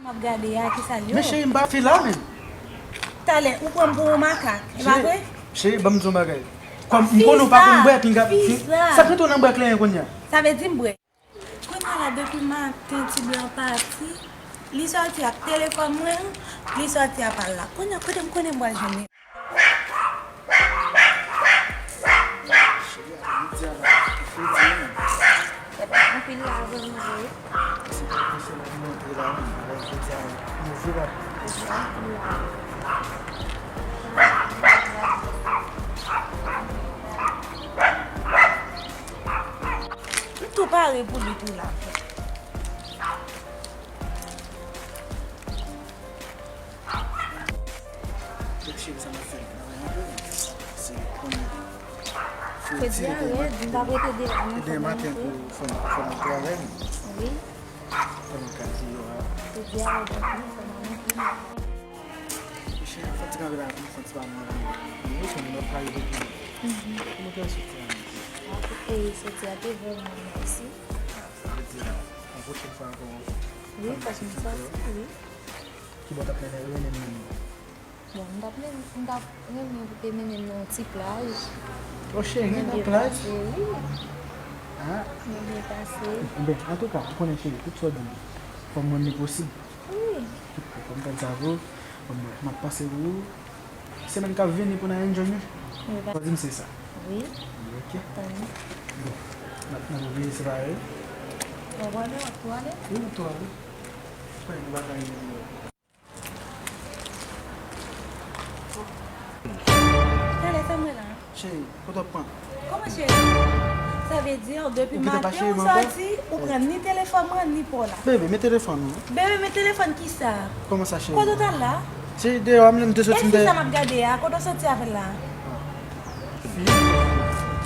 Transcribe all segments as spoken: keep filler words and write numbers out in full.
M ap gade a, ki sa l ye? Men cheri, m pa fi la menm. Talè, ou pran m pou yon makak, e pa vre? Cheri, ban m di yon bagay. Kòm m konnen w pa konn bwè, pinga, sa k mete w nan bwè kleren kounye a? Sa vle di m bwè. Kounye a la, depi maten, ti blan pati, li sòti ak telefòn mwen, li sòti ak pa l la. Kounye a, kote m konnen m pral jwenn li? Cheri, a, jodi a la, fredi menm. Anpil lajan nan wi. Se pa konsèy la pou montre la menm, alò jodi a, nou vle pa. M tou pare pou li tou la. Donk, cheri, sa m ap fè, m travay anpil. Se konnen fredi a rèd, m t ap rete deyò nan chanm nan tou. Demen maten tou, fò m, fò m al travay. Wi. Fò m al travay deyò a. Fredi a rèd anpil, fò m al anpil. Cheri, fò ti kanpe la, pou m fè ti pa mwen. Wi, fò m ap travay pou mwen. Kòman te soti a? E, soti a te vrèman nice. Sa vle di, yon pwochèn fwa ankò. Wi, fòk m sòti, wi. Kibò w t ap renmen, renmen m mennen w? Bon, m t ap renmen, m t ap renmen pou te mennen m nan yon ti plaj. O cheri, nan plaj? Wi. Ah. Nou byen pase. Bon, antouka, ou konnen cheri, tout sa w di m, fò m rann li posib. Wi. Fò m fè sa pou ou. Bon, m ap panse pou ou. Semèn k ap vini pou n al enjoy nou. Wi, pa. Ou di m se sa? Wi. Ok. Tanmi. Bon, n ap, n ap oblije separe. Bon, w ap ale, w ap tou ale? Wi, m ap tou ale. Konnen nou pa ka rive deyò. Talè, sa mwen la. Cheri, kote w ap pran? Kòman cheri? Sa vle di, depi maten ou sòti, ou pran ni telefòn mwen, ni pa w la. Bebe, men telefòn ou. Bebe, men telefòn ki sa? Kòman sa, cheri? Kote w t al la? Cheri, deyò a, m te soti. E fi sa m ap gade a, kote w soti avè l la?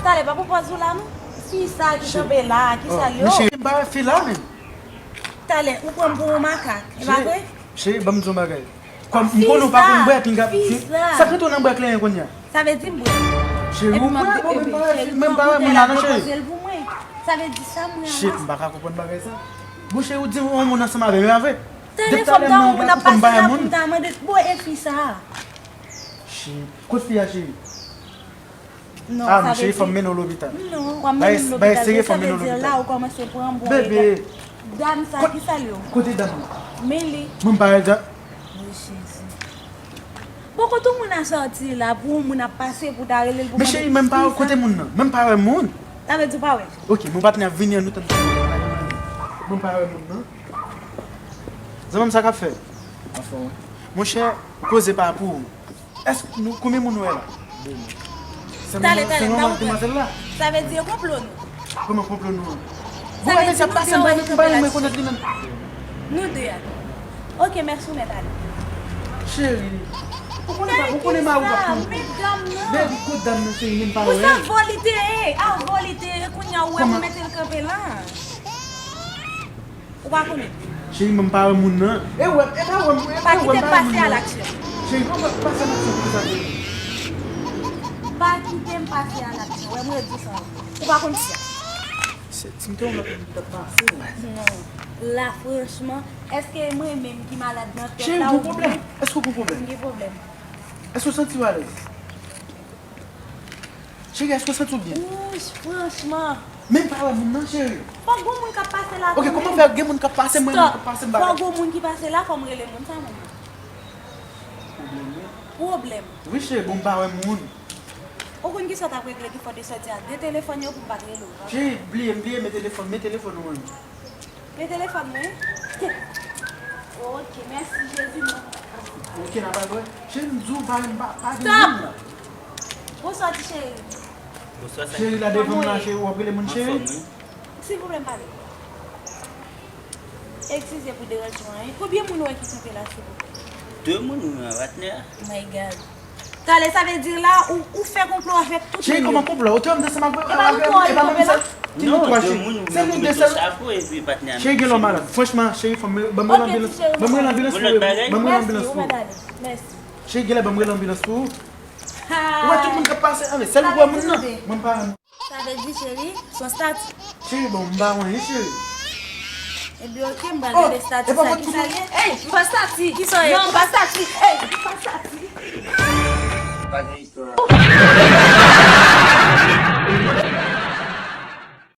Talè, pa pou pòz ou la, non? Fi sa ki kanpe la, ki sa l ye? Men cheri, m pa wè fi la menm. Talè, ou pran m pou yon makak, e pa vre? Cheri, ban m di yon bagay. Kòm m konnen w pa konn bwè, pinga, sa k mete w nan bwè kleren kounye a? Sa vle di m bwè. Cheri, ou bwè, bon, men m pa wè, men m pa wè moun la non, cheri. Sa vle di sa, mwen. Cheri, m pa ka konprann bagay sa. Bon, cheri, ou di yon moun ansanm avè m, e pa vre? Depi talè m nan yon bwè, m pa wè moun. Talè fò m ta wè, m ta mande, bon, e fi sa? Cheri, kot fi a, cheri? Non, ah, sa vle di, cheri, fò m mennen w lopital. Non, w ap mennen m lopital. Bay sere, fò m mennen w lopital. Sa vle di la, ou kòmanse pran bon. Bebe. Dam sa, ki sa l ye? Kote dam nan? Men li. Mwen m pa wè dam. Wi, Jezi. Bon, kote moun nan sòti la, pou yon moun ap pase, pou ta rele l, pou mande. Men cheri, mwen m pa wè kote moun nan. Mwen m pa wè moun. Sa vle di w pa wè? Ok, mon patnè ap vini an, nou tann. Mwen m pa wè moun nan. Zanmi m, sa k ap fè? Anfòm, wi. Monchè, koze pa pou ou. Èske nou, konbyen moun nou wè la? De moun. Talè, talè, m ta konprann. Sa vle di yo konplo nou. Kòman konplo nou an? Bon, e mesye ap pase, m pa renmen, m pa renmen rekonèt li menm. Nou de a. Ok, mèsi, ou mèt ale. Cheri, ou konnen pa, ou konnen mari w pa konn. Men dam nan. Baby, kot dam nan, cheri, men m pa wè. Ou sa vòlite, e, a vòlite, e, kounye a ou wè pou mete l kanpe la. Ou pa konnen. Cheri, mwen m pa wè moun nan. E wè, e pa wè m, e pa wè m pa wè moun nan. Pa kite m pase a laksyon. Cheri, pa, pa pase a laksyon pou sa, cheri. Pa kite m pase a laksyon. Wè, mwen di sa. Ou pa konn sa. Se, si m te yon lòt moun, m t ap pase. Non. La, franchman, èske mwen menm ki malad nan tèt la, ou gon pwoblèm? Èske w gon pwoblèm? M gen pwoblèm. Èske w santi w alèz? Cheri, èske w santi w byen? Wouch, franchman. Men m pa wè moun nan, cheri. Fòk gon moun k ap pase la. Ok, kòman fè gen moun k ap pase, mwen menm k ap pase, m pa wè. Fòk gon moun ki pase la, fò m rele moun sa, mwen menm. Pwoblèm, wi. Pwoblèm. Wi, cheri, bon, m pa wè moun. Ou konn kisa w t ap regle, ki fò w te sòti ak de telefòn yo pou m pa t rele w, pa vre? Cheri, bliye, m bliye, men telefòn, men telefòn ou an. Men telefòn mwen. Ok, mèsi Jezi, non. Ok, n a pale. Cheri, m di w, pa, pa, pa gen moun la. Stop! Bonswa, ti cheri. Bonswa, sa. Cheri, la devan m la, cheri, w ap rele moun cheri? Anfòm, wi. Silvouplè, m pale. Eskize pou deranjman an. Konbyen moun ou wè ki kanpe la, silvouplè? De moun, wi, an patnè. My God. Talè, sa vle di la, ou, ou fè konplo avèk tout moun yo. Cheri, kòman konplo? Ou te wè m te ansanm avè, avè, e pa menm sa? Ki nou twa, cheri? Se nou de sèl. Cheri, gen lè w malad. Franchman, cheri, fò m, ban m rele anbilans. Ban m rele anbilans pou ou. Ban m rele anbilans pou ou. Mèsi, ou mèt ale. Mèsi. Cheri, gen lè ban m rele anbilans pou ou. Ou wè tout moun k ap pase, anben, sèl ou wè moun nan. Mwen m pa wè moun. Sa vle di, cheri, s on stati. Cheri, bon, m pa wè anyen, cheri. Ebyen, oke, m pral gade stati sa. Kisa l ye? Ey, m pa stati. Kisa w ye? Non, m pa stati. Ey, m pa stati. Pa gen istwa.